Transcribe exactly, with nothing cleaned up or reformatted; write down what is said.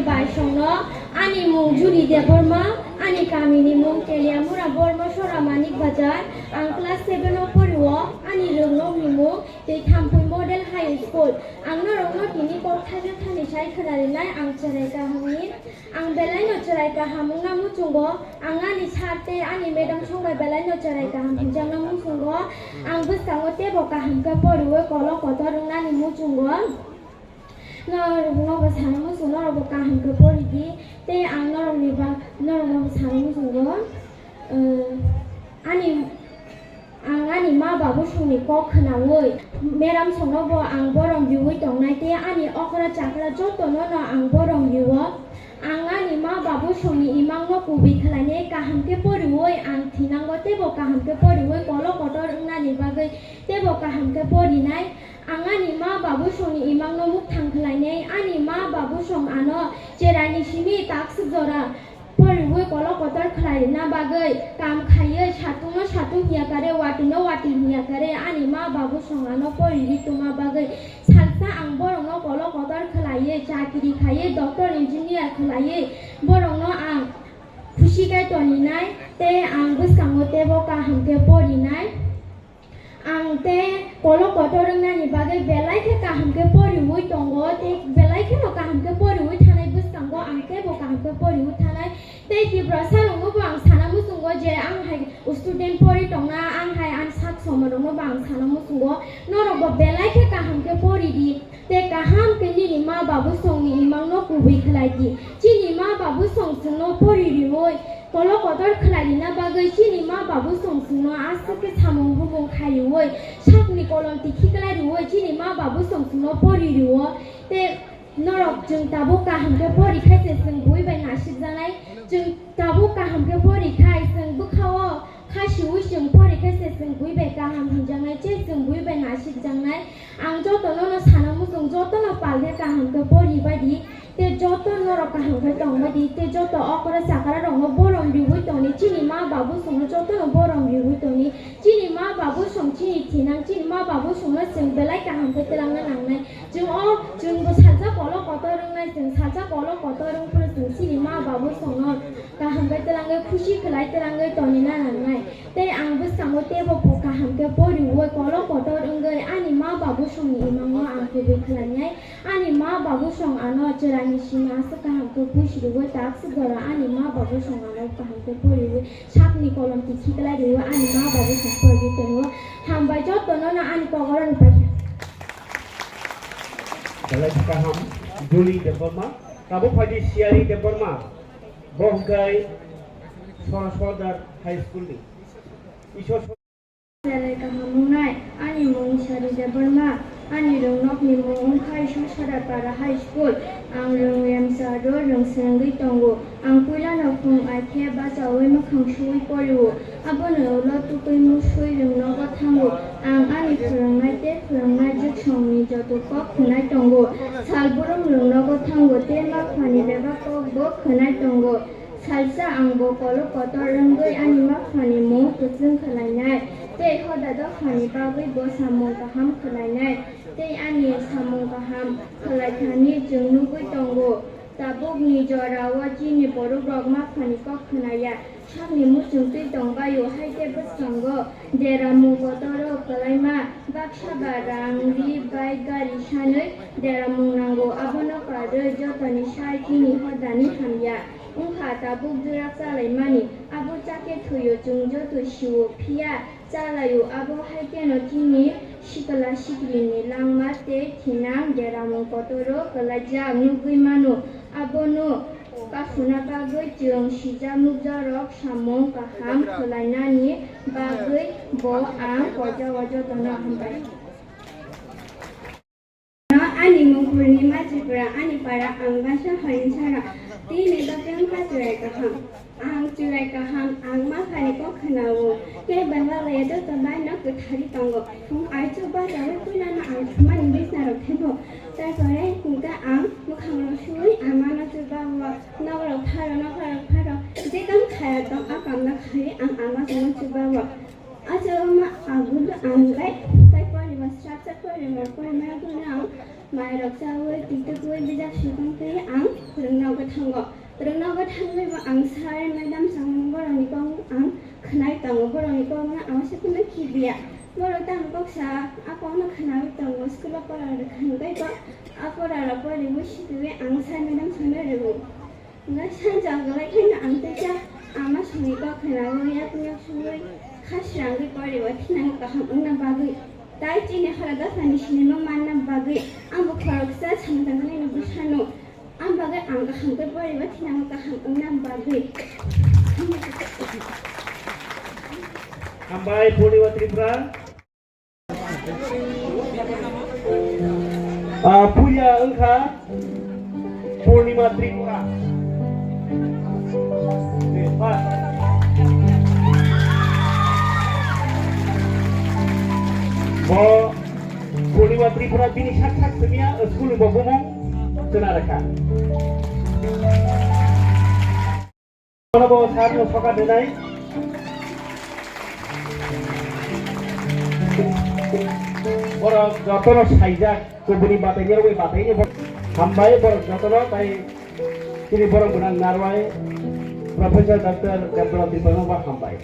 Baisongno, ani mung Juli Debbarma, ani kamini mung Teliamura Bormosora Manik Bazar, ang class seven o porio, ani rwngnokni mung tei Thampui Model High School. Ang norokno tini kok thaisa thani sai khwnarinai ang chwrai kahamni. Ang belaino chwrai kaham wngna muchungo, ang ani sir tei ani madam song bai belaino chwrai kaham hwnjakna muchungo. Ang bwskango teibo kaham khe poriwi kolok kotor wngnani muchungo. Norokno bo sana muchungo, norok bo kaham khe pori di, tei ang norokni ba-, norokno bo sana muchungo. Ani, ang ani ma babusongni kok khwnaui meram songno bo ang borom riui tongnai, tei ani okra chakra jotono no ang borom rio. Ang ani ma babusongni imangno kubui khlainai, kaham khe poriui ang thinango, teibo kaham khe poriui kolok kotor wngnani bagwi teibo kaham khe porinai. Ang ani ma babusongni imangno mukthang khlainai, ani ma babusong ano cheraini simi takswk jora poriui kolok kotor khlai rwna bagwi kam khaiwi, satungno satung hiya kare, watino wati hiya kare, ani ma babusong ano poriui tongma bagwi salsa ang borokno kolok kotor khlaiwi, chakiri khaiwi, doctor, engineer khlaiwi borokno ang khusi khe toninai, tei ang bwskango teibo kaham khe porinai. Ang tei kolok kotor wngnani bagwi belai khe kaham khe poriui tongo, tei belai kheno kaham khe poriui thanai bwskango ang teibo kaham khe poriui thanai. Tei Tiprasa rokno bo ang sana muchungo je ang hai student pori tongna, ang hai ani sak somo rokno bo ang sana muchungo, norok bo belai khe kaham khe pori di. Tei kaham khe nini ma babusongni imangno kubui khlai di. Chini ma babusong chwngno pori riui, kolok kotor khlai rina bagwi chini ma babusong chwngno aswk khe samung bumung khai riui, sakni kolom tikhi klai riui, chini ma babusong chwngno pori rio. Tei norok chwng tabuk kaham khe pori khai se chwng bui bai nasikjaknai, chwng tabuk kaham khe pori khai chwng bwkhao Kha siui chwng pori khe se chwng bui bai kaham hwnjaknai, tei chwng bui bai nasikjaknai. Ang jotono no sana muchung, jotono pal khe kaham khe pori bai di, tei joto norok kaham khe tong bai di, tei joto okra chakra rokno borom riui tongni, chini ma babusongno jotono borom riui tongni, chini ma babusong chini thinang, chini ma babusongno chwng belai kaham khe twlangna nangnai. Chwng o, chwng bo salsa kolok kotor wngnai, chwng salsa kolok kotor wng phano chwng chini ma babusongno kaham khe twlangwi khusi khlai twlangwi tonina nangnai. Tei ang bwskango teibo bo kaham khe poriui kolok kotor wngwi ani ma babusongni imangno ang kubui khlainai. Ani ma babusong ano chwraini simi aswk kaham khe buisiriui takswk jora ani ma babusong ano kaham khe poriui sakni kolom tikhi klai riui ani ma babusong porigwi tongo. Hambai jotono no ani kok oro ni pai. Belai kaham, Juli Debbarma. Tabuk phaidi Siyari Debbarma. Bo hwnkhe Sora Sordar High School ni. Isor Belai kaham wngnai, ani mung Sari Debbarma, ani rwngnokni mung wngkha Isor Sordar Para High School. Ang rwng remsa ro rwng srwngwi tongo. Ang puilano phung ai khe bachaui mwkhang suui porio. Aboni ulo tukui musui rwngnogo thango. Ang ani phwrwngnai tei phwrwngnai jwksongni joto kok khwnai tongo. Salbrum rwngnogo thango tei maphani bebak kokbo khwnai tongo. Salsa ang bo kolok kotor wngwi ani maphani mung kwchwng khlainai tei hoda dophani bagwi bo samung kaham khlainai tei ani samung kaham khlaithani chwng nugwi tongo. Tabukni jorao chini bororok maphani kok khwnaya, sakni muchung twi tongbaio, hai khe bwskango deramung kotoro kwlaima baksa ba rang ri bai gari sanwi deramung nango. Abono karwi jotoni sai chini hodani hamya wngkha tabuk jora chalaimani. Abo chakhe thwio, chwng joto sio, phiya chalaio. Abo hai kheno chini sikla sikrini langma tei thinang deramung kotoro kwlaijak nugwi mano. Abono kasuna bagwi chwng sijak nukjakrok samung kaham khlainani bagwi bo ang koijago jotono hambai. Ani mung Purnima Tripura, ani para ang Basa Horinsara. Tini bagwi wngkha chwrai kaham. Ang chwrai kaham, ang maphani kok khwnao. Khe bwla laya joto bai no kwthari tongo. Phung aichu bachaui puilano ang thumani bisnarok thebo. Tarpore hwnkhe ang mwkhangrok suui amano chubao. Nokrok pharo, nokharok pharo. Je kam khaya tong, a kamno khaiwi ang ama chwngno chubao. Acha wngma agudo ang bai tai poribo srapsa porima porima gwnang mairok chawi twitukwi bijap sukang twi ang phwrwngno Thango. Rwngnogo thangwi bo ang sir, madam, chwng borokni kok ang khwnai tongo, borokni kokno ang se phano khibiya. Borok tamo kok sa, a kokno khwnawi tongo, school o pora rwkha hwnkhe bo a pora rok poriwi sikiwi ang sir, madam, chwngno rwngo. Hwnkhe sanja gwlai khaino ang teisa ama songni kok khwnawi yakni songwi kha srangwi poriwi thinango kaham wngna bagwi. Tai chini hora dophani sinima manna bagwi ang bo khoroksa samung tangmani bwsano. Ang bagwi ang kaham khe poriba thinango kaham wngna bagwi. Hambai Purnima Tripura. Ah, puya wngkha Purnima Tripura. Bo Purnima Tripura bini sak sak simiya school bo bumung chwna rwkha. Bono bo sir no soka denai. Borok jotono saijak kubuni batai ni rogwi batai ni bo-, hambai borok jotono tai chini borok gwnang narwai Professor Doctor Deborah Tripura no bo hambai.